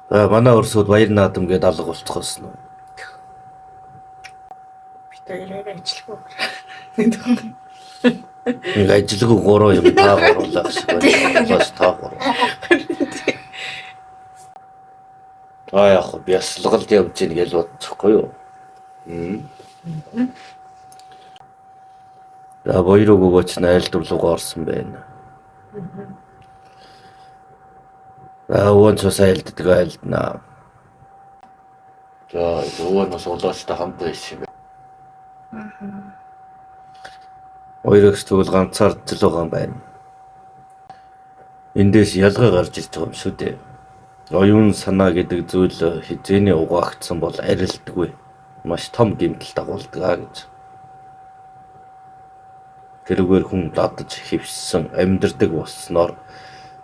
За манай өрсүүд баяр наадам гээд алга болцгоосон уу? Бид хоёроор ажилгүй. Нэг Нэг ажилгүй гурав юм та гурлаа шиг байна. Бас та гурав. А яг хөө бясалгалд явж гин гэж бодчихгүй юу? Мм. За баяр өгөөч нь айлдвар руу орсон байна. За өвөн цус айлддаг айлднаа. За өвөн бас улаастай хамт байсан юм байна. Хоёрогс тэгвэл ганцаардж л байгаа юм байна. Эндээс ялгаа гарч ирж байгаа юм шүү дээ. Оюун санаа гэдэг зүйл хизээний угаагдсан бол арилдаггүй. Маш том гэмтэл дагуулдаг аа гэж. Тэрүүгээр хүн дадаж хевссэн амьдардаг болсноор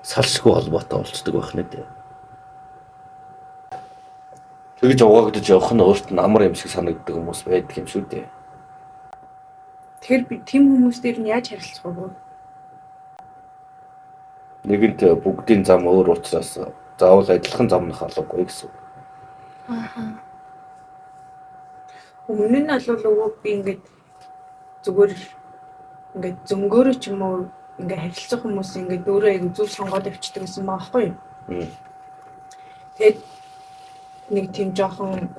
салшгүй холбоотой болцдог байх нэ дээ. Тэгж угаагдаж явах нь өөрт нь амар юм шиг санагддаг хүмүүс байдаг юм шүү дээ. Тэгэхээр би тийм хүмүүс дээр нь яаж харилцах вэ? Нэгэнт бүгдийн зам өөр учраас заавал адилхан замнах албагүй гэсэн. үг. Ааха. Өмнө нь бол өвөө би ингээд зүгээр ингээд зөнгөөрөө ч юм уу ингээд харилцах хүмүүс ингээд өөрөө айгу зүв сонгоод явчихдаг гэсэн байгаа байхгүй юу? Мм. Тэгээд нэг тийм жоохон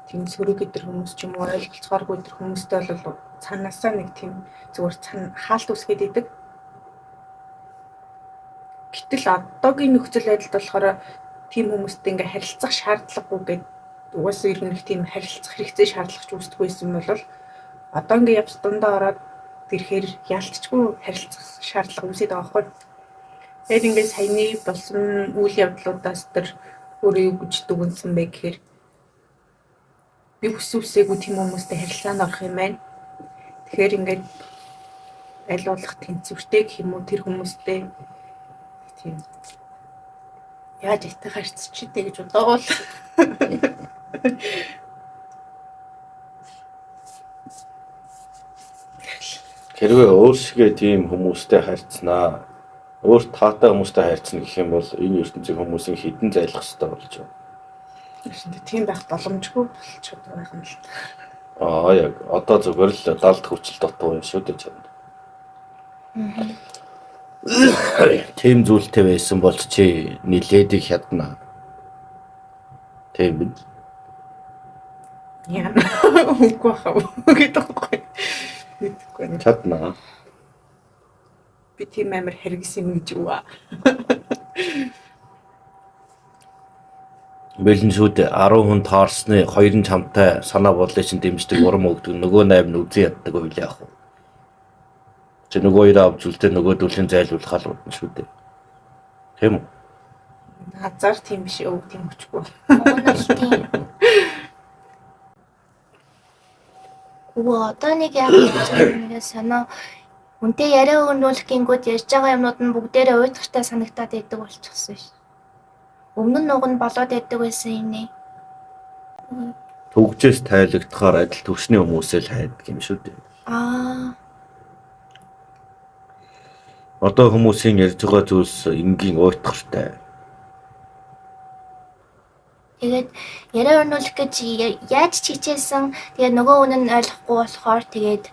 тийм сөрөг өдр хүмүүс ч юм уу ойлголцооргүй өдр хүмүүстэй бол цаанаасаа нэг тийм зүгээр цан хаалт үсгээд идэг. Гэтэл одоогийн нөхцөл байдалд болохоор тийм хүмүүстэй ингээ харилцах шаардлагагүй гэд угаасаа ер нь их тийм харилцах хэрэгцээ шаардлага ч үүсдэггүй байсан бол одоо ингээ явц дундаа ороод ирэхээр ялтчгүй харилцах шаардлага үүсээд байгаа байхгүй. Тэгээд ингээ саяны болсон үйл явдлуудаас тэр өөрөө юу гэж дүгнсэн бэ гэхээр би хүссэн үсээгүй тийм хүмүүстэй харилцаанд орох юм байна. Тэгэхээр ингээд аль болох тэнцвэртэй гэх юм уу тэр хүмүүстэй тийм яаж итэх харьцчихдээ гэж бодоогоол. Хэрвээ өөрсгөө тийм хүмүүстэй харьцнаа, өөр таатай хүмүүстэй харьцна гэх юм бол энэ ертөнцийн хүмүүсийн хідэн зайлах хэрэгтэй болж байна. Тийм байх боломжгүй болчиход байгаа юм л. Аа яг одоо зүгээр л далд хүчил дутуу юм шүү дээ чамд. Тийм зүйлтэй байсан бол чи нилээдэг хядна. Тийм биз? Яа. Үгүй хаа гэдэг байхгүй. Мэдэхгүй байна. Чадна. Би тийм амар хэрэгс юм гэж юу аа. Бэлэн шүү дээ 10 хүн таарсны хоёр нь чамтай санаа бодлыг чинь дэмждэг урам өгдөг нөгөө 8 нь үзэн яддаг байл яах вэ? Чи нөгөө хоёроо авч үлдээ нөгөө дүүлийн зайлуулах л удна шүү дээ. Тийм үү? Азар тийм биш өв тийм өчгүй. Уг нь тийм. Өвөө одоо нэг яг гэж санаа үнтэй яриа өрнүүлэх гингүүд ярьж байгаа юмнууд нь бүгдээрээ уйтгартай санагтаад байдаг болчихсон ш. Өмнө нь уг нь болоод байдаг байсан юм нэ. Төгжээс тайлагдахаар адил төвшний хүмүүсээ л хайдаг юм шүү дээ. Аа. Одоо хүмүүсийн ярьж байгаа зүйлс энгийн уйтгартай. Тэгээд яриа өрнүүлэх гэж яаж ч хичээсэн тэгээд нөгөө хүн нь ойлгохгүй болохоор тэгээд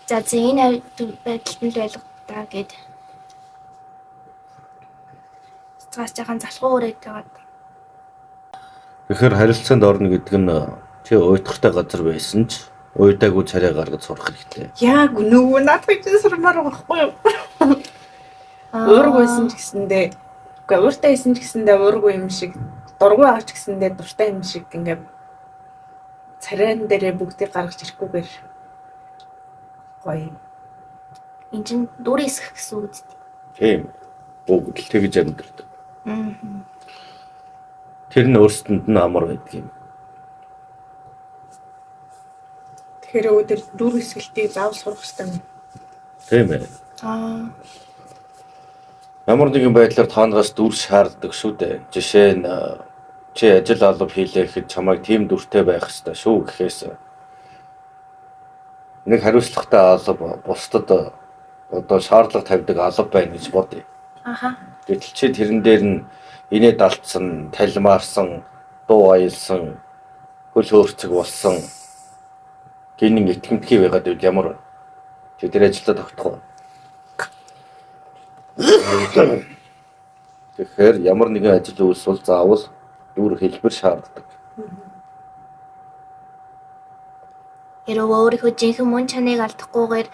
за за энэ байдалд нь л ойлгохдаа гэд цаас жахан залхуу өрөөд байгаа. Тэгэхээр харилцаанд орно гэдэг нь чи уйтгартай газар байсан ч уйдаагүй царай гаргаж сурах хэрэгтэй. Яг нөгөө наадах гэж сурмаар байгаа байхгүй юу? Уург байсан ч гэсэндээ үгүй ууртай байсан ч гэсэндээ уургүй юм шиг дургүй байгаа ч гэсэндээ дуртай юм шиг ингээ царайн дээрээ бүгдийг гаргаж ирэхгүйгээр гоё. Энд чинь дүр эсэх гэсэн үг үү? Тийм. Бүгд л тэгж амьдардаг. Аа. Тэр нь өөрсдөнд нь амар байдаг юм. Тэгэхээр өө тэр дүр эсгэлтийг заавал сурах хэрэгтэй юм. Тийм ээ. Аа. Ямар нэгэн байдлаар та нараас дүр шаарддаг шүү дээ. Жишээ нь чи ажил алба хийлээ гэхэд чамайг тийм дүртэй байх ёстой шүү гэхээс нэг хариуцлагатай алба бусдад одоо шаардлага тавьдаг алба байна гэж бодъё. Аха. Гэтэл чи тэрэн дээр нь Инээд алдсан, талмаарсан, дуу аялсан, хөл хөөрцөг болсон гинэн итгэмтгий байгаад байвал ямар вэ? Чи тэр ажилдаа тогтох уу? Тэгэхээр ямар нэгэн ажил үүсвэл заавал дүр хэлбэр шаарддаг. Хэрвээ өөрийнхөө жинхэнэ мөн чанарыг алдахгүйгээр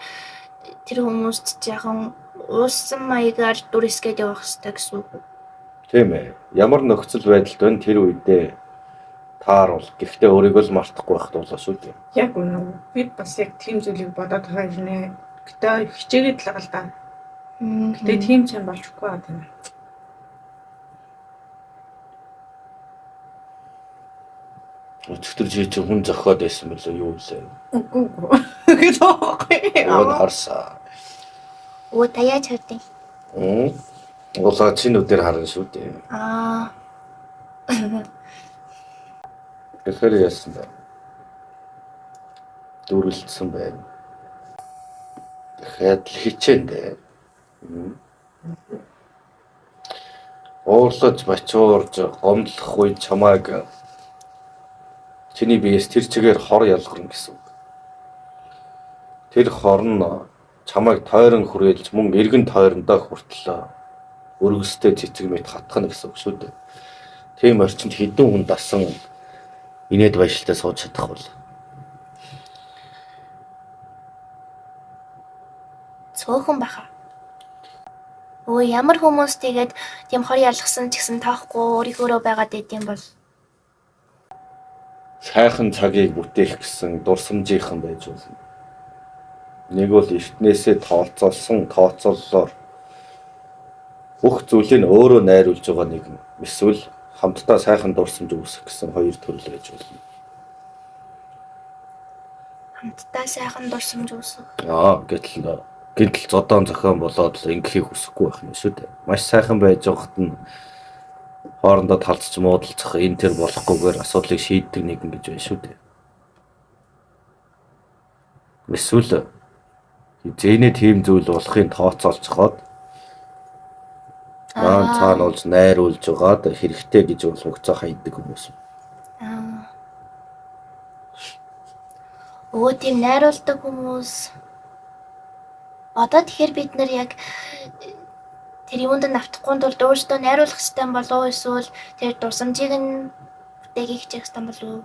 тэр хүмүүст жаахан уусан маягаар дүр эсгээд явах хэрэгтэй гэсэн үг. Тийм ээ. Ямар нөхцөл байдалд байна тэр үедээ тааруул. Гэхдээ өөрийгөө л мартахгүй байх болоо шүү дээ. Яг үнэ. Би бас яг тийм зүйлийг бодоод байгаа юм нэ. Гэтэ хичээгээд л байгаа л да. Гэтэ тийм ч юм болж өгөхгүй байгаа юм. Өчигдөр чи чинь хүн зохиод байсан мөлөө юу вэ? Үгүй үгүй. Гэж аахгүй. Ууг харсаа. Өө та яаж хардیں۔ Уулаа чи нүдээр харна шүү дээ. Аа. Тэгэхээр яасан бэ? Дүрлэлдсэн байна. Дахиад л хичээндээ. Уурлаж бачуурж гомдлох үед чамайг чиний биеэс тэр чигээр хор ялгарна гэсэн үг. Тэр хор нь чамайг тойрон хүрээлж мөн эргэн тойрондоо хүртэл өргөстэй цэцэг мэт хатгана гэсэн үг шүү дээ. Тийм орчинд хэдэн хүн дасан инээд баяшилтай сууж чадах бол. Цөөхөн баха. Өө ямар хүмүүс тэгээд тийм хор ялгсан ч гэсэн тоохгүй өөрийнхөөрөө байгаад идэм бол Сайхан цагийг бүтээх гэсэн дурсамжийнхан байж болно. Нэг бол эртнээсээ тооцоолсон тооцооллоор бүх зүйлийг өөрөө найруулж байгаа нэгэн эсвэл хамтдаа сайхан дурсамж үүсгэх гэсэн хоёр төрөл байж болно. Хамтдаа сайхан дурсамж үүсгэх. Аа гэтэл гинтэл зодоон зохион болоод л ингэхийг хүсэхгүй байх юм шүү дээ. Маш сайхан байж байхад нь хоорондоо талцч муудалцах энэ төр болохгүйгээр асуудлыг шийддэг нэгэн гэж байна шүү дээ. Эсвэл зээнэ тийм зүйл болохын тооцоолцоход наан цаана болж найруулж байгаад хэрэгтэй гэж бол хугацаа хайдаг хүмүүс. Аа. Өө тийм найруулдаг хүмүүс. Одоо тэгэхээр бид нар яг тэр юунд нь автахгүй тулд өөрсдөө найруулах хэрэгтэй болов уу эсвэл тэр дурсамжийг нь бүтээхийг хичээх хэрэгтэй болов уу?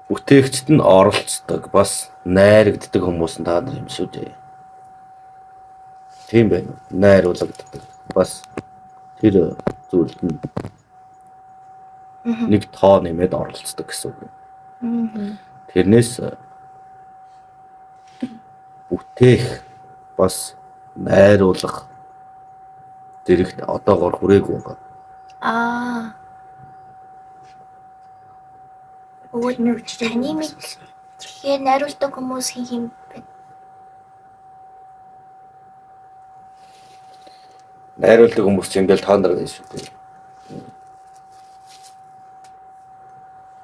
Бүтээгчд нь оролцдог, бас найрагддаг хүмүүс нь та нар юм шүү дээ. Тийм байна. Найруулагддаг. Бас тэр зүйлд нь нэг тоо нэмээд оролцдог гэсэн үг. Тэрнээс бүтээх бас найруулах зэрэгт одоогор хүрээгүй байгаа. Аа. Өвөл таны мэд тэгэхээр найруулдаг хүмүүс хин хин бэ? Найруулдаг хүмүүс чинь ингээл та нар байна шүү дээ.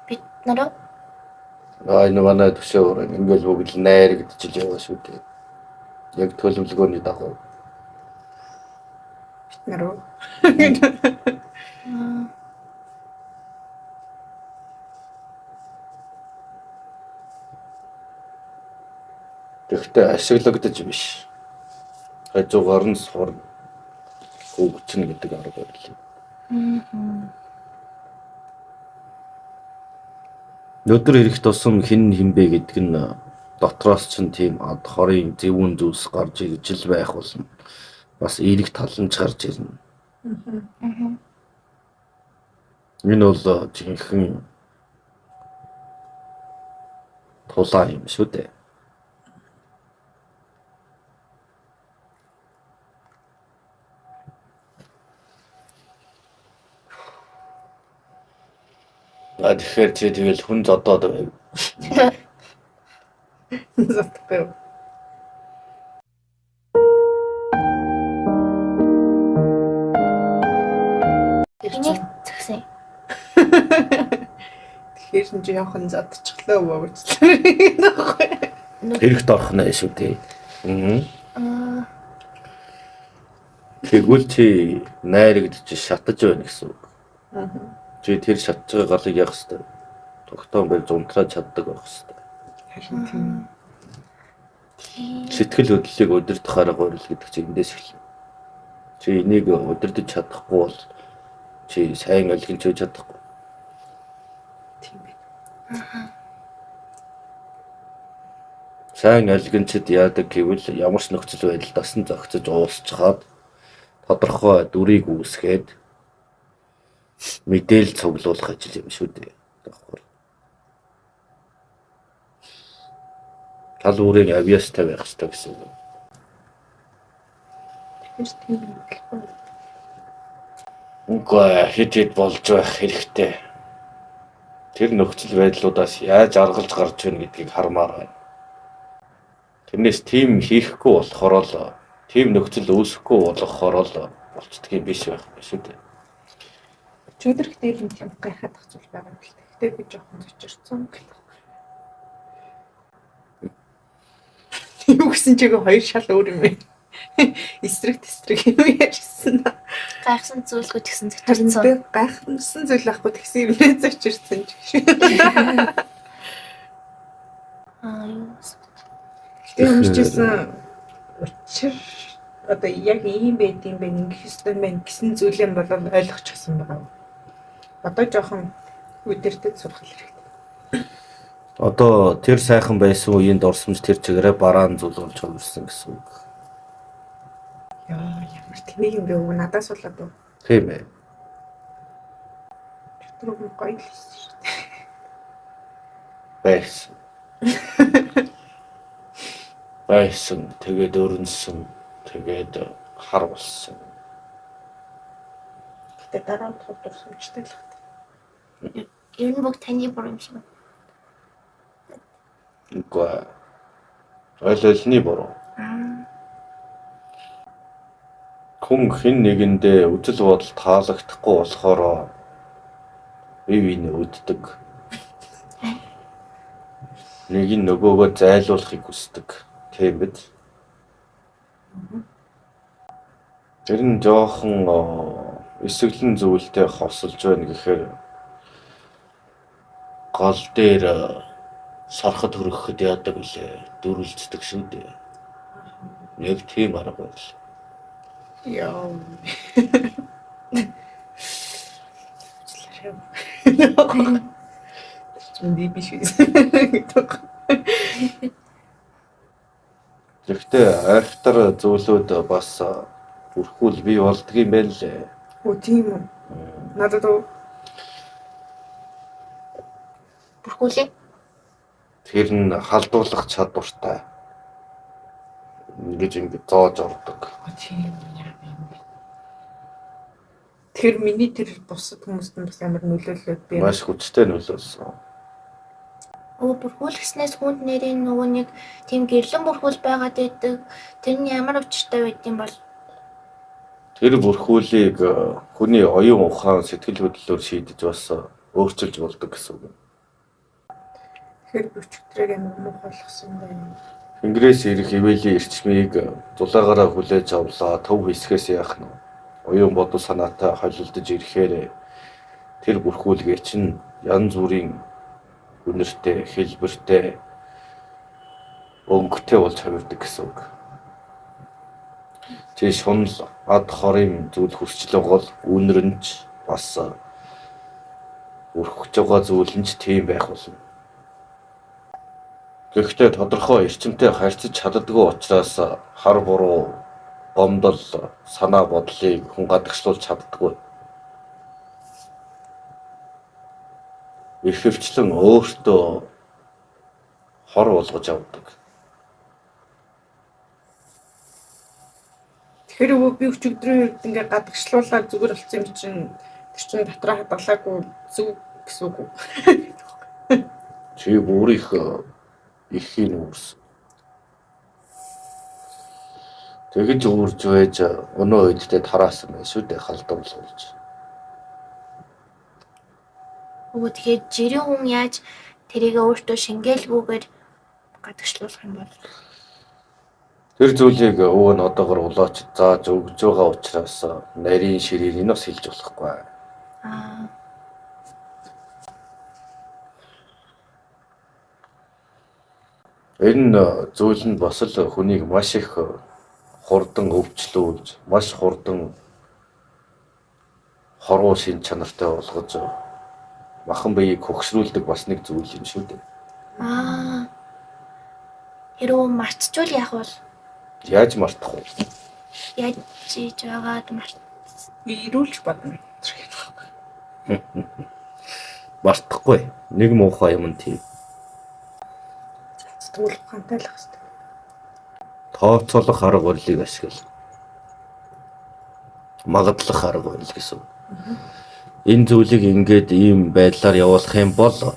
Бид нар уу? Аа энэ манай төшөө ингээл бүгд л найрагдчихж яваа шүү дээ. Яг төлөвлөгөөний дагуу. Бид нар уу? Тэгэхдээ ашиглагдаж биш. Хажуугаар нь сурна. Хөгжинэ гэдэг арга барил. Өнөөдөр ирэх тусам хэн хинбэ гэдэг нь дотроос ч тийм ад хорын зөвүүн зүйлс гарч ирж л байх болно. Бас эерэг тал нь ч гарч ирнэ. Энэ бол жинхэнэ тулаан юм шүү дээ. А тэгэхээр чи тэгэл хүн зодоод байв. Зодохгүй. Энийг згсэн. Тэгэхээр чи явхан зодчихлоо өвөө гэж. Хэрэгт орох нэ шүү дээ. Аа. Тэгвэл Тэгвэл чи найрагдчих шатаж байна гэсэн үг. Чи тэр шатж байгаа галыг яах ёстой? Тогтоон барьж унтрааж чаддаг байх ёстой. Харин тийм. Сэтгэл хөдлөлийг удирдах арга барил гэдэг чинь эндээс эхэлнэ. Чи энийг удирдах чадахгүй бол чи сайн алгинч байж чадахгүй. Тийм байна. Сайн алгинчд яадаг гэвэл ямар ч нөхцөл байдалд дасан зохицож уусчхаад тодорхой дүрийг үүсгээд мэдээлэл цуглуулах ажил юм шүү дээ. Давхар. Тал бүрийн авьяастай байх ёстой гэсэн үг. Тэгэхээр тийм юм болохгүй. Үгүй хэд хэд болж байх хэрэгтэй. Тэр нөхцөл байдлуудаас яаж аргалж гарч байна гэдгийг хармаар байна. Тэрнээс тийм хийхгүй болохоор л тийм нөхцөл үүсэхгүй болохоор л болцдгийн биш байх шүү дээ. Өчигдөр дээр нь тийм гайхаад ах зүйл байгаа юм л та. Гэтэ би жоохон зочирцсан гэх. Юу гэсэн чигээ хоёр шал өөр юм бэ? Эсрэг тэсрэг юм ярьсан. Гайхсан зүйлгүй ч гэсэн Харин зочирцсан. би гайхсан зүйл ахгүй тэгсэн юмнээ зочирцсан ч гэж. Аа юу. Гэтэ юмжсэн учир одоо яг ийм байд юм байна, ингэх ёстой юм байна гэсэн зүйлээ бол ойлгочихсон байгаа. Одоо жоохон үдирдэд сурах хэрэгтэй. Одоо тэр сайхан байсан үеийн дурсамж тэр чигээрээ бараан зүйл болж хувирсан гэсэн үг. Яа, ямар тэнэг юм бэ өвөө надаас болоод уу. Тийм ээ. Тэр үг гоё л байсан шүү дээ. Байсан. Байсан. Тэгээд өрнсөн. Тэгээд хар болсон. Гэтэ дараа нь тул дурсамжтай л байна. Ер нь бүгд таны буруу юм шиг байна. Үгүй ээ. Ойл ойлны буруу. Аа. Хүн хэн нэгэндээ үзэл бодол таалагдахгүй болохоор бие биенээ өддөг. Нэг нь нөгөөгөө зайлуулахыг хүсдэг. Тийм биз? Тэр нь жоохон эсэглэн зүйлтэй хосолж байна гэхээр гол дээр сархад хөрөхөд яадаг вүлээ? Дүрэлздэг шүү дээ. Яг тийм арга барил. Яа. Чинь би биш гэдэг. Гэхдээ архитар зүйлүүд бас бүрхүүл бий болдго юм байна лээ. Оо тийм үү. Надад уу Бүрхүүлээ. Тэр нь халдварлах чадвартай. Ингэж ингэж зоож ордог. Тийм юм юм бэ. Тэгэхээр миний тэр бусад хүмүүст нь бас амар нөлөөлөөд би Маш хүчтэй нөлөөлсөн. Өө бүрхүүлгэснээс хүнд нэрийн нөгөө нэг тийм гэрлэн бүрхүүл байгаад байдаг. Тэр нь ямар учиртай байд юм бол Тэр бүрхүүлийг хүний оюун ухаан сэтгэл хөдлөлөөр шийдэж бас өөрчилж болдог гэсэн үг. Тэгэхээр би өчигдрийг амар муухай болгосон байна. Тэнгэрээс ирэх ивэлийн эрчмийг зулаагаараа хүлээж авлаа. Төв хэсгээс яах нь вэ? Оюун бодол санаатай холилдож ирэхээр тэр бүрхүүлгээ чинь янз бүрийн үнэртэй, хэлбэртэй, өнгөтэй болж хувирдаг гэсэн үг. Чи шунал ад хорын зүйл хүсч л бол үнэр нь ч бас өрхөж байгаа зүйл нь ч тийм байх болно. Гэхдээ тодорхой эрчимтэй харьцаж чаддаггүй учраас хар буруу, гомдол, санаа бодлыг хүн гадагшлуулж чаддаггүй. Ихэвчлэн өөртөө хор болгож авдаг. Тэгэхээр өвөө би өчигдрийн үед ингээ гадагшлуулаад зүгээр болсон юм чинь тэр чинь дотроо хадгалаагүй зүг гэсэн үг үү? Чи бүр их ихийн үүрсэн. Тэгэж үүрж байж өнөө үедээ тараасан байх шүү дээ халдварлуулж. Өвөө тэгэхээр жирийн хүн яаж тэрийг өөртөө шингээлгүйгээр гадагшлуулах юм бол Тэр Тэр зүйлийг өвөө нь одоогор улаач зааж өгж байгаа учраас нарийн ширийг нь бас хэлж болохгүй. Аа. Энэ зүйл нь бас л хүнийг маш их хурдан өвчлүүлж, маш хурдан хоруу шин чанартай болгож махан биеийг хөгшрүүлдэг бас нэг зүйл юм шүү дээ. Аа. Хэрвээ мартчихвал яах вэ? Яаж мартах вэ? Яаж хийж байгаад март. Ирүүлж бодно. Мартахгүй. Нэг муухай юм тийм. Сэтгүүл ухаантай л ах хэрэгтэй. Тооцоолох арга барилыг ашигла. Магадлах арга барил гэсэн. Энэ зүйлийг ингээд ийм байдлаар явуулах юм бол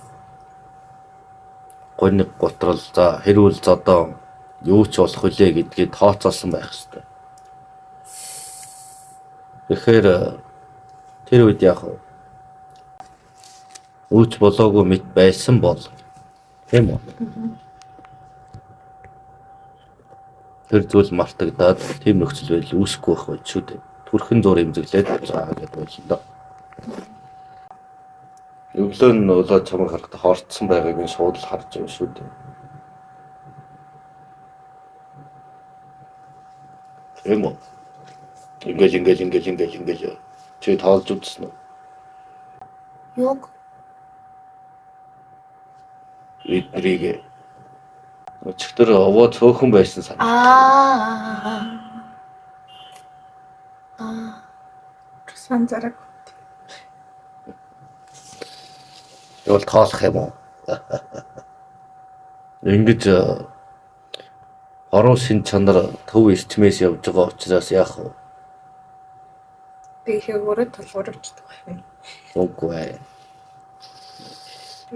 гониг гутрал за хэрүүл зодоо юу ч болох үлээ гэдгийг тооцоолсон байх хэрэгтэй. Тэгэхээр тэр үед яг үүч болоогүй мэт байсан бол тийм үү? Тэр зүйл мартагдаад тийм нөхцөл байдал үүсэхгүй байх байж шүү дээ. Төрхөн зур эмзэглээд за гэдээ байлаа доо. Өглөө нь улаа чамайг харахад хортсон байгааг нь шууд л харж байгаа шүү дээ. Тийм үү? Ингээл ингээл ингээл ингээл ингээл чи тоолж үзсэн үү? Юуг? Эднэрийг өчигдөр овоо цөөхөн байсан санагдав. Аа. Аа. Сан зараг. Тэгвэл тоолох юм уу? Ингэж хоруу шин чанар төв эрчмээс явж байгаа учраас яах вэ? Тэгээ өөрөө тулгуур өчтдөг байх. Үгүй ээ.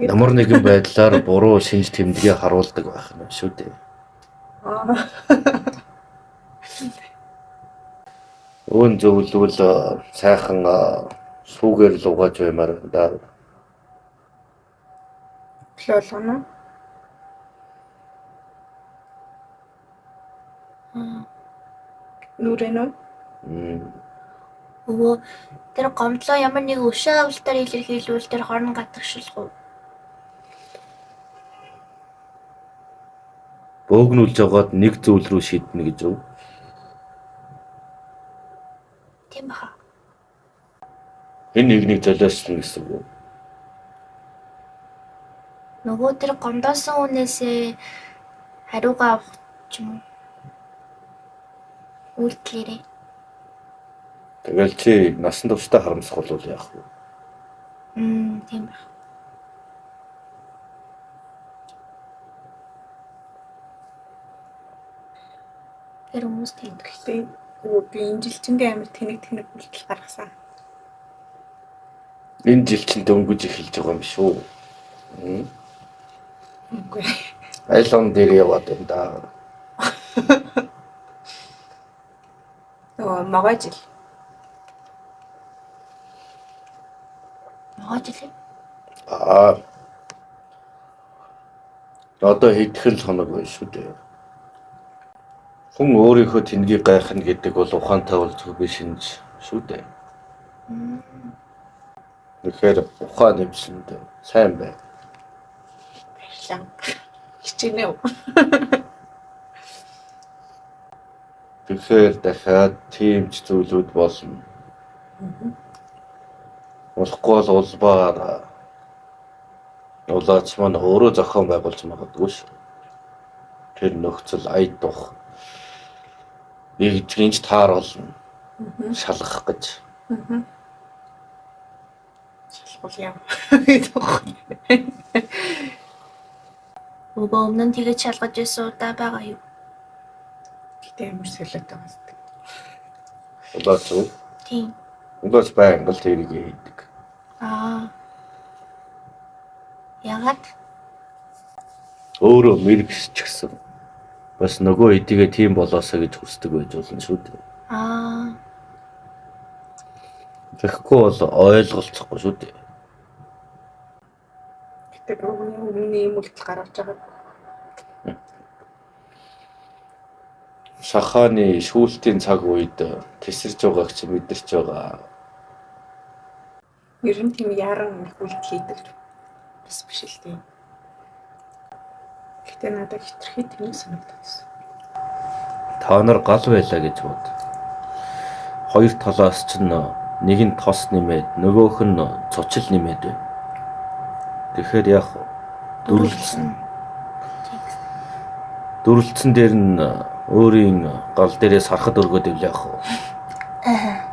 Ямар нэгэн байдлаар буруу шинж тэмдгийг харуулдаг байх нь шүү дээ. Аа. Өвөн зөвлөвл сайхан сүүгээр л угааж баймаар байна да. Өглөө болгоно. Нүрэн үү? Өвөө тэр гомдлоо ямар нэг өшөө авалтаар илэрхийлвэл тэр хорн гадагшлах уу? Бөөгнүүлж жагаад нэг зүйл рүү шийднэ гэж үү? Тийм баха. Энэ нэг нэг золиослно гэсэн үг үү? Нөгөө тэр гомдоосон хүнээсээ хариугаа авах ч юм уу? Үйлдэлээрээ. Тэгэл чи насан туршдаа харамсах бол яах вэ? Тийм байх. Тэр хүмүүс тийм. Гэхдээ би энэ жил чингээ амар тэнэг тэнэг үйлдэл гаргасан. Энэ жил чинь дөнгөж эхэлж байгаа юм шүү. Үгүй. Аль он дээр яваад байна да. Нөгөө могой жил. Могой жил. Аа. Одоо хэдхэн л хоног байна шүү дээ. Хүн өөрийнхөө тэнгийг гайхна гэдэг бол ухаантай бол зөв биш шинж шүү дээ. Тэгэхээр ухаан нэмсэнд сайн бай. Баярлалаа. Хичээнэ үү? Тэгэхээр дахиад тийм ч зүйлүүд болно. Болохгүй бол улбаар улаач маань өөрөө зохион байгуулж магадгүй шүү. Тэр нөхцөл ая дух нэгдгийнч таар болно. Шалгах гэж. Шалгуул юм. Гэдэг. Өвөө өмнө нь тэгэж шалгаж ирсэн удаа байгаа юу? Гэтэ амар солиот байгаа юм. Улаач уу? Тийм. Улаач байнга л тэрийг хийдэг. Аа. Ягаад? Өөрөө мэрэгсчихсэн. Бас нөгөө эдийгээ тийм болоосоо гэж хүсдэг байж болно шүү дээ. Аа. Тэгэхгүй бол ойлголцохгүй шүү дээ. Гэтэ өмнө өмнө ийм үйлдэл гаргаж байгаа. Шахааны шүүлтийн цаг үед тесэрч байгааг чи мэдэрч байгаа. Ер нь тийм яран их үйлдэл хийдэг бас биш л тийм. Гэтэ надад хитрхи тэнэг санагдсан. Та нар гал байлаа гэж бод. Хоёр талаас ч нэг нь тос нэмээд нөгөөх нь цочил нэмээд байна. Тэгэхээр яг дүрлэлсэн. Дүрлэлсэн дээр нь өөрийн гал дээрээ сархад өргөөд ивэл яах вэ? Аа.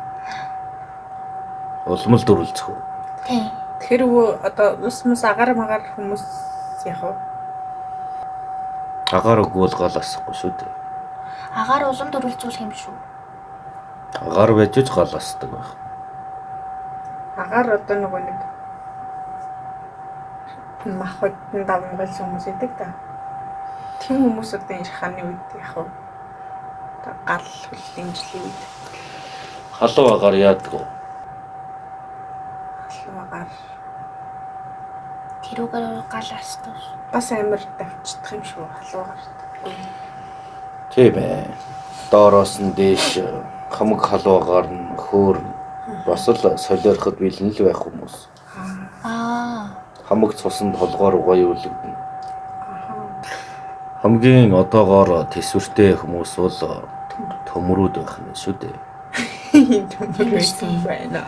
Улам л дүрлцэх үү? Тийм. Тэгэхээр өвөө одоо ус мус агаар магаар хүмүүс яах вэ? Агаар үгүй бол гал асахгүй шүү дээ. Агаар улам дүрлцүүлэх юм шүү. Агаар байж ч гал асдаг байх. Агаар одоо нөгөө нэг мах хөдөн давмгайлсан хүмүүс идэг та. Тийм хүмүүс одоо энэ шахааны үед яах вэ? Одоо гал хөллийн жилийн үед Халуун агаар яадаг вэ? халуун агаар Тэрүүгээр гал асдаг. бас амар давчдах юм шүү халуун агарт. Тийм ээ. Доороос нь дээш хамаг халуун агаар нь хөөрнө. Бас л солиороход бэлэн л байх хүмүүс. Аа. Хамаг цуснд толгоор угааюулагдана. Хамгийн одоогоор төсвөртэй хүмүүс бол төмрүүд байх нь шүү дээ. Төмөр байсан байна.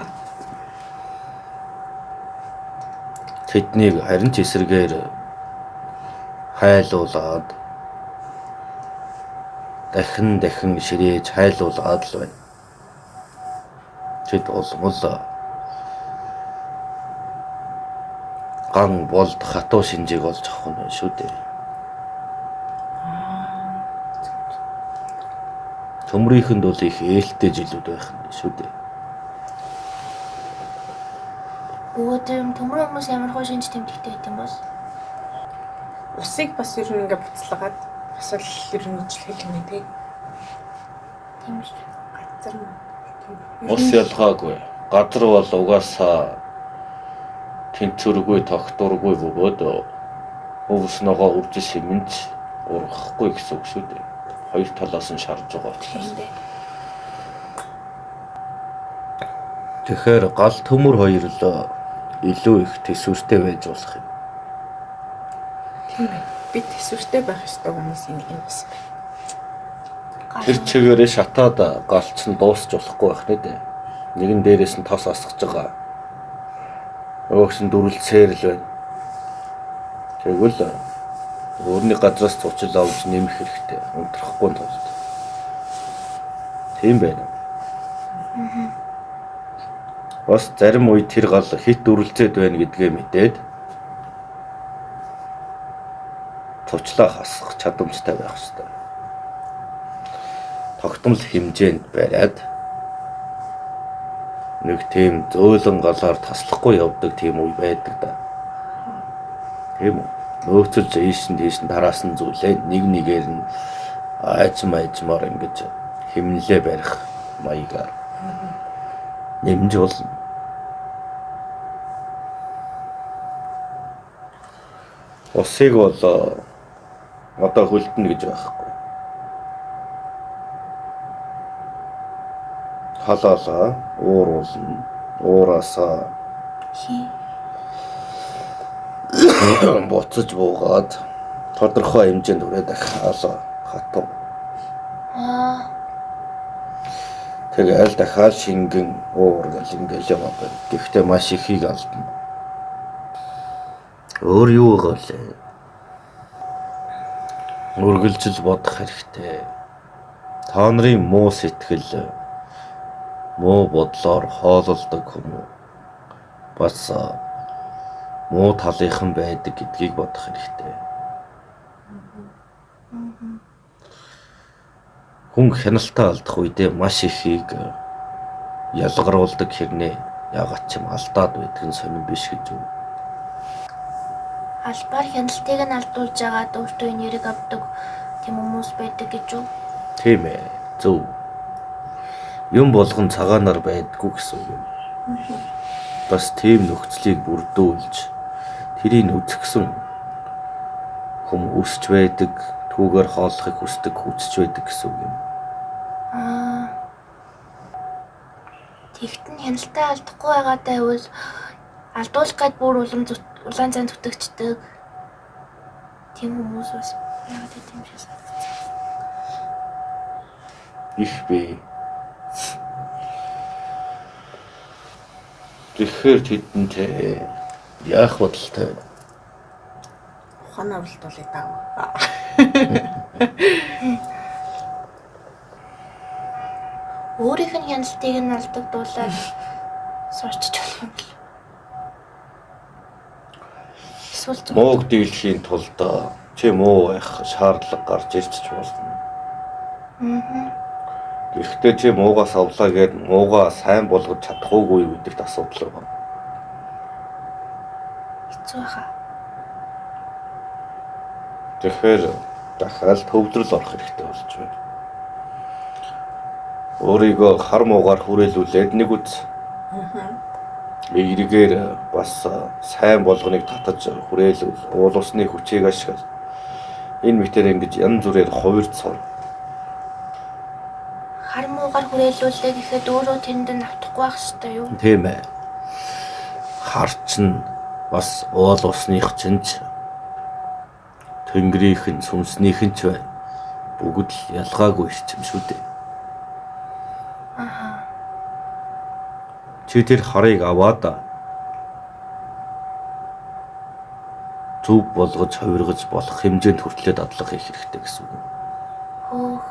Тэднийг харин ч эсрэгээр хайлуулад дахин дахин ширээж хайлуулад л байна. Тэд улмал ган болд хатуу шинжийг олж авах нь байна шүү дээ. Төмрийнхэнд бол их ээлтэй жилүүд байх нь шүү дээ. Өвөө тэр төмөр хүмүүс ямар хөө шинж тэмдэгтэй байт юм бол? Усыг бас ер нь ингээ буцлагаад бас л ер нь ижлэх юм тий. Тийм шүү. Газар нь тийм. Ус ялгаагүй. Газар бол угаасаа тэнцвэргүй, тогтворгүй бөгөөд өвснөгөө үржиж сэмэнч ургахгүй гэсэн үг шүү дээ. Хоёр талаас нь шарж байгаа учраас. Тийм дээ. Тэгэхээр гал төмөр хоёр л илүү их төсвөртэй байж болох юм. Тийм ээ. Би төсвөртэй байх ёстой хүмүүсийн нэг юм бас байна. Гал. Тэр чигээрээ шатаад галч нь дуусч болохгүй байх нэ дээ. Нэгэн дээрээс нь тос асгаж байгаа. Нөгөөх нь дүрлцээр л байна. Тэгвэл өөрний газраас цуучил авч нэмэх хэрэгтэй. Унтрахгүй тулд. Тийм байна. Бас зарим үед тэр гал хит дүрлцээд байна гэдгээ мэдээд цучлаа хасах чадамжтай байх ёстой. Тогтмол хэмжээнд бариад нэг тийм зөөлөн галаар таслахгүй явдаг тийм үе байдаг да. Тийм үү? Нөөцөлж ийш нь тийш нь тараасан зүйлээ нэг нэгээр нь айчм айчмаар ингэж хэмнэлээ барих маягаар нэмж болно. Усыг бол одоо хөлдөнө гэж байхгүй. Халаалаа ууруулна. Уураасаа Хий. буцаж буугаад тодорхой хэмжээнд хүрээ дахиад хатуу. Аа. Тэгэл дахиад шингэн уур гэл ингээл яваад байна. Гэхдээ маш ихийг алдна. Өөр юу байгаа вэ? Үргэлжил бодох хэрэгтэй. Та нарын муу сэтгэл, муу бодлоор хоололдог хүмүүс бас муу талынхан байдаг гэдгийг бодох хэрэгтэй. Хүн хяналтаа алдах үедээ маш ихийг ялгаруулдаг хэрнээ ягаад ч юм алдаад байдаг нь сонирн биш гэж үү. Албаар хяналтыг нь алдуулж агаад өөртөө нэрэг авдаг тийм хүмүүс байдаг гэж үү? Тийм ээ. Зөв. Юм болгон цагаанаар байдгүй гэсэн үг юм. Бас тийм нөхцөлийг бүрдүүлж тэрийг үзэхсэн хүм өсч байдаг, түүгээр хооллохыг хүсдэг, хүчж байдаг гэсэн үг юм. Тэгтэн хяналтаа алдахгүй байгаатай байвал алдуулах гээд бүр улам улаан зан зүтгэждэг. Тийм хүмүүс бас байгаад байт юм шиг санагдсан. Их би. Тэгэхээр тэдэнтэй яах бодолтой вэ? Ухаан авралтуулъя даа. Өөрийнх нь хяналтыг нь алдагдуулаад сурчиж болох юм бэл. Эсвэл зөв. Мууг дийлэхийн тулд чи муу байх шаардлага гарч ирч болно. Гэхдээ чи муугаас авлаа гээд муугаа сайн болгож чадахгүй гэдэгт асуудал байна. Хэцүү хаа. Тэгэхээр дахиад төвлөрөл орох хэрэгтэй болж байна. Өөрийгөө хар муугаар хүрээлүүлээд нэг үз. Эргээр бас сайн болгоныг татаж хүрээлүүл, уул усны хүчийг ашигла. Энэ мэтээр ингэж янз бүрээр хувирд сур. Хар муугаар хүрээлүүлээ гэхэд өөрөө тэрэнд нь автахгүй байх ёстой юу? Тийм ээ. Хар чинь бас уул усных чинь ч тэнгэрийнх нь сүнснийх нь ч байна. Бүгд л ялгаагүй эрчим шүү дээ. Аха. Чи тэр харыг аваад зөв болгож хувиргаж болох хэмжээнд хүртлээ дадлага хийх хэрэгтэй гэсэн үг. Хөөх.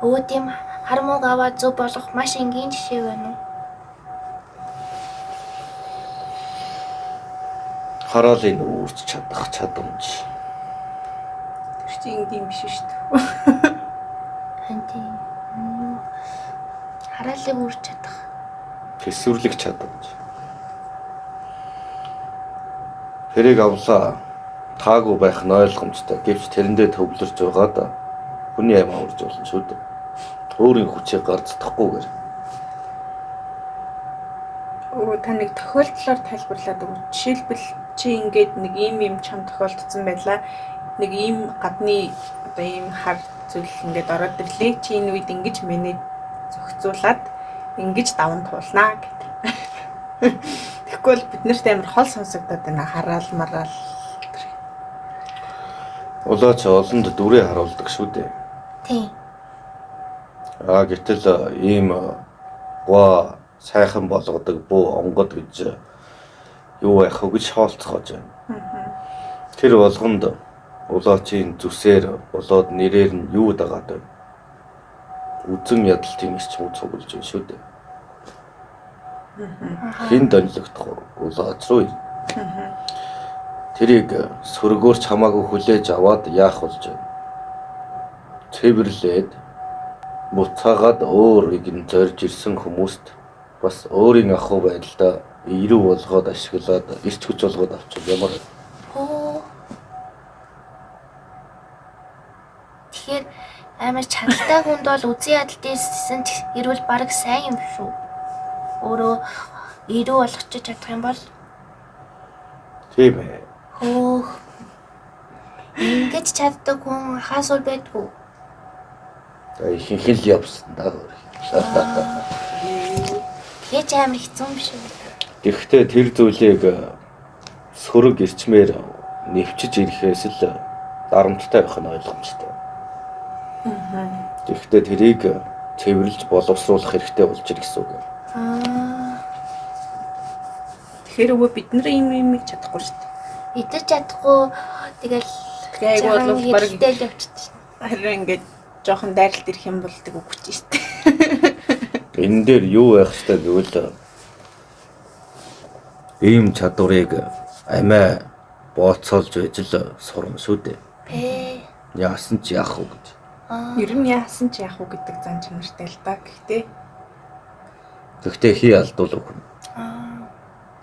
Өө тийм хар мууг аваад зөв болгох маш энгийн жишээ байна уу? Хараалыг үүрч чадах чадамж. Тэр чинь энгийн биш шүү дээ. Харин тийм. Хараалыг үрж чадах. Төсвөрлөх чадамж. Тэрийг авлаа. Таагүй байх нь ойлгомжтой. Гэвч тэрэндээ төвлөрч байгаад хүний амь аварж болно шүү дээ. Өөрийн хүчийг гарцдахгүйгээр. Өө та нэг тохиолдлоор тайлбарлаад өгөөч. Жишээлбэл чи ингээд нэг ийм юм чам тохиолдсон байлаа. Нэг ийм гадны одоо ийм хар зүйл ингээд ороод ирлээ. Чи энэ үед ингэж менеж зохицуулаад ингэж даван туулнаа гэдэг. Тэгэхгүй бол бид нарт амар хол сонсогдоод байна. Хараал мараал. Улаач олонд дүрээ харуулдаг шүү дээ. Тийм. Аа гэтэл ийм гоо сайхан болгодог бүү онгод гэж юу байх вэ гэж шоолцоогож байна. Тэр болгонд улаачийн зүсээр болоод нэрээр нь юу дагаад байна? Үзэн ядалтын эрчим цуглаж байна шүү дээ. Хэн донжлогдох вэ? Улаач руу. Тэрийг сөргөөр ч хамаагүй хүлээж аваад яах болж байна? Цэвэрлээд буцаагаад өөрийг нь зорж ирсэн хүмүүст бас өөрийн ахуй байдлаа ирүү болгоод ашиглаад эрч хүч болгоод авчвал ямар Хөө. Тэгэхээр амар чанартай хүнд бол үзэн ядалт ирсэн ч ирвэл бараг сайн юм шүү. Өөрөө ирүү болгочих чадах юм бол тийм ээ. хөөх. Ингэж чаддаг хүн хаас үр байдгүй. За ихэнх л явсан да. Тэгэхээр ч амар хэцүү юм биш үү? Тэгэхдээ тэр зүйлийг сөрөг эрчмээр нэвчиж ирэхээс л дарамттай байх нь ойлгомжтой. Тэгэхдээ тэрийг цэвэрлж боловсруулах хэрэгтэй болж ир гэсэн үг. Аа. Тэгэхээр өвөө бид нар ийм юмыг чадахгүй шүү дээ. Идэж чадахгүй тэгэл Тэгээ айгүй бол бараг хэрэгтэй л явчихчих. харин ингээд жоохон дайралт ирэх юм бол тэг үгүй ч шүү дээ. Энэ дээр юу байх ёстой гэвэл ийм чадварыг амиа бооцоолж байж л сурна шүү дээ. Бэ. Яасан ч яах вэ гэж. Аа. Ер нь яасан ч яах вэ гэдэг зан чанартай л да. Гэхдээ Тэгвэл хий алдвал өгнө. Аа.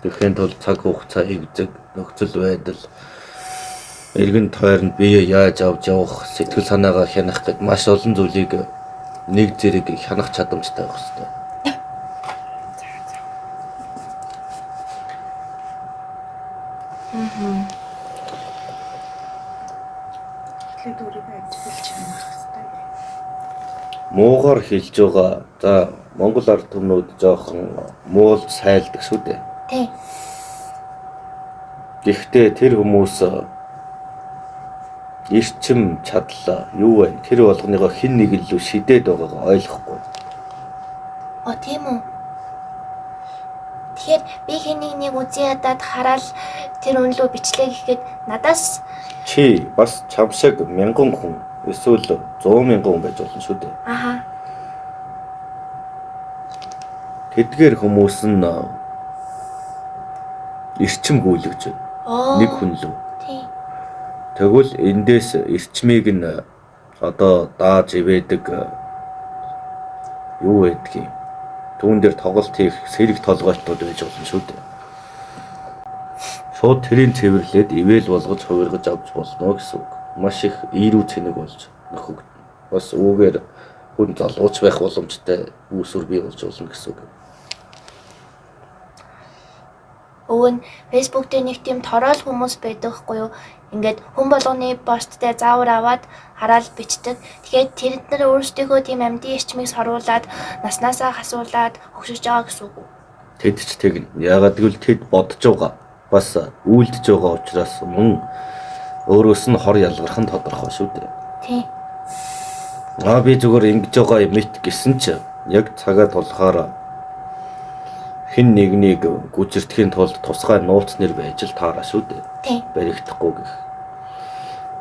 Тэгэхийн тулд цаг хугацаа эгзэг нөхцөл байдал эргэн тойронд бие яаж авч явах, сэтгэл санаагаа хянах гэд маш олон зүйлийг нэг зэрэг хянах чадамжтай байх ёстой. эхлээд өөрийгөө ажиглаж хянах хэрэгтэй. Муугар хэлж байгаа. За Монгол ард түмнүүд жоохон муулж сайлдаг шүү дээ. Тий. Гэхдээ тэр хүмүүс эрчим чадал юу вэ? Тэр болгоныгоо хэн нэг л лүү шидээд байгаагаа ойлгохгүй. О, тийм үү. Тэгэхээр би хэнийг нэг үзэн ядаад хараал тэр үнлүү бичлээ гэхэд надаас Чи бас чам шиг мянган хүн эсвэл 100 мянган хүн байж болно шүү дээ. Аха. Тэдгээр хүмүүс нь эрчим гүйлгэж байна. Оо. Нэг хүн лүү. Тий. Тэгвэл эндээс эрчмийг нь одоо дааж ивэдэг юу байдгийг түүн дээр тоглолт хийх сэрэг толгойлтууд байж болно шүү дээ. Шууд тэрийг цэвэрлээд ивэл болгож хувиргаж авч болно гэсэн үг. Маш их ирүү цэнэг болж нөхөгдөнө. Бас үүгээр хүн залгууч байх боломжтой үүсвэр бий болж болно гэсэн үг. Өвөө нь Facebook дээр нэг тийм тороол хүмүүс байдаг хгүй юу? Ингээд хүн болгоны посттай заавар аваад хараал бичдэг. Тэгэхээр тэр нар өөрсдийнхөө тийм амьдын эрчмийг соруулад наснаасаа хасуулаад хөгшөж байгаа гэсэн үг үү? Тэд ч тэгнэ. Яагаад гэвэл тэд бодож байгаа. Бас үйлдэж байгаа учраас мөн өөрөөс нь хор ялгарх нь тодорхой шүү дээ. Тий. Аа би зүгээр ингэж байгаа юм мэт гэсэн чи яг цагаа тулахаар хэн нэгнийг гүжирдэхийн тулд тусгай нууц нэр байж л таараа шүү дээ. Тий. Баригдахгүй гэх.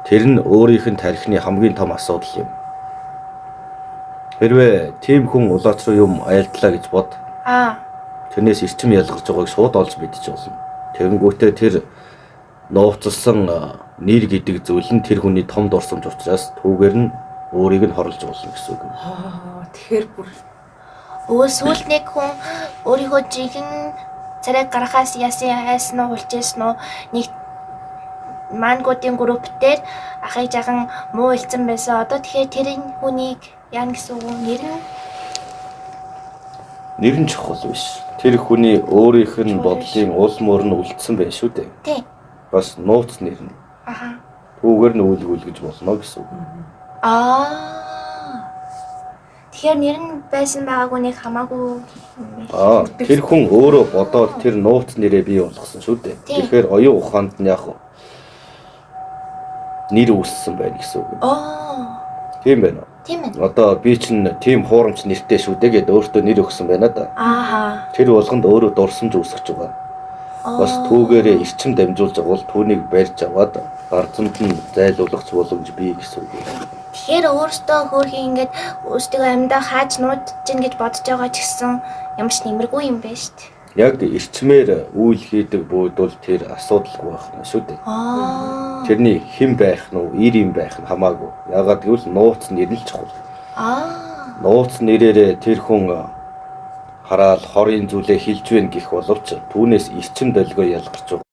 Тэр нь өөрийнх нь тархины хамгийн том асуудал юм. Хэрвээ тийм хүн улаац руу юм айлтлаа гэж бод. Аа. Тэрнээс эрчим ялгарч байгааг шууд олж мэдчих болно. Тэгэнгүүтээ тэр нууцлсан нэр гэдэг зүйл нь тэр хүний том дурсамж учраас түүгээр нь өөрийг нь хорлож болно гэсэн үг. Аа, тэгэхээр бүр Өвөө сүүлд нэг хүн өөрийнхөө жинхэнэ царайг гаргахаас яасан айсан уу хулжсэн уу нэг мангуудын групп дээр ахыг жахан муу хэлсэн байсан. Одоо тэгэхээр тэр хүнийг яана гэсэн үг үү? Нэр нь Нэр нь чухал биш. Тэр хүний өөрийнх нь бодлын уул мөр нь үлдсэн байх шүү дээ. Тий. Бас нууц нэр нь. Аха. Түүгээр нь үйлгүүлгэж болно гэсэн үг. Аа. Тэгэхээр нэр нь байсан байгаагүй нэг хамаагүй юм байна. Аа, тэр хүн өөрөө бодоод тэр нууц нэрээ бий болгосон шүү дээ. Тийм. Тэгэхээр оюун ухаанд нь яг нэр үүссэн байна гэсэн үг. Оо. Тийм байна уу? Тийм ээ. Одоо би чинь тийм хуурамч нэртэй шүү дээ гэд өөртөө нэр өгсөн байна да. Ааха. Тэр болгонд өөрөө дурсамж үүсгэж байгаа. Бас түүгээрээ эрчим дамжуулж байгаа бол түүнийг барьж аваад гарзамд нь зайлуулах ч боломж бий гэсэн үг. Тэгэхээр өөртөө хөөрхий ингээд өөртөө амьдаа хааж нуудаж гин гэж бодож байгаа ч гэсэн ямар ч нэмэргүй юм байна шүү дээ. Яг эрчмээр үйл хийдэг бууд бол тэр асуудалгүй байх нь шүү дээ. Аа. Тэрний хэн байх нь уу, ир юм байх нь хамаагүй. Яагаад гэвэл нууц нэр нь л чухал. Аа. Нууц нэрээрээ тэр хүн хараал хорын зүйлээ хэлж байна гэх боловч түүнээс эрчим долгио ялгарч байгаа.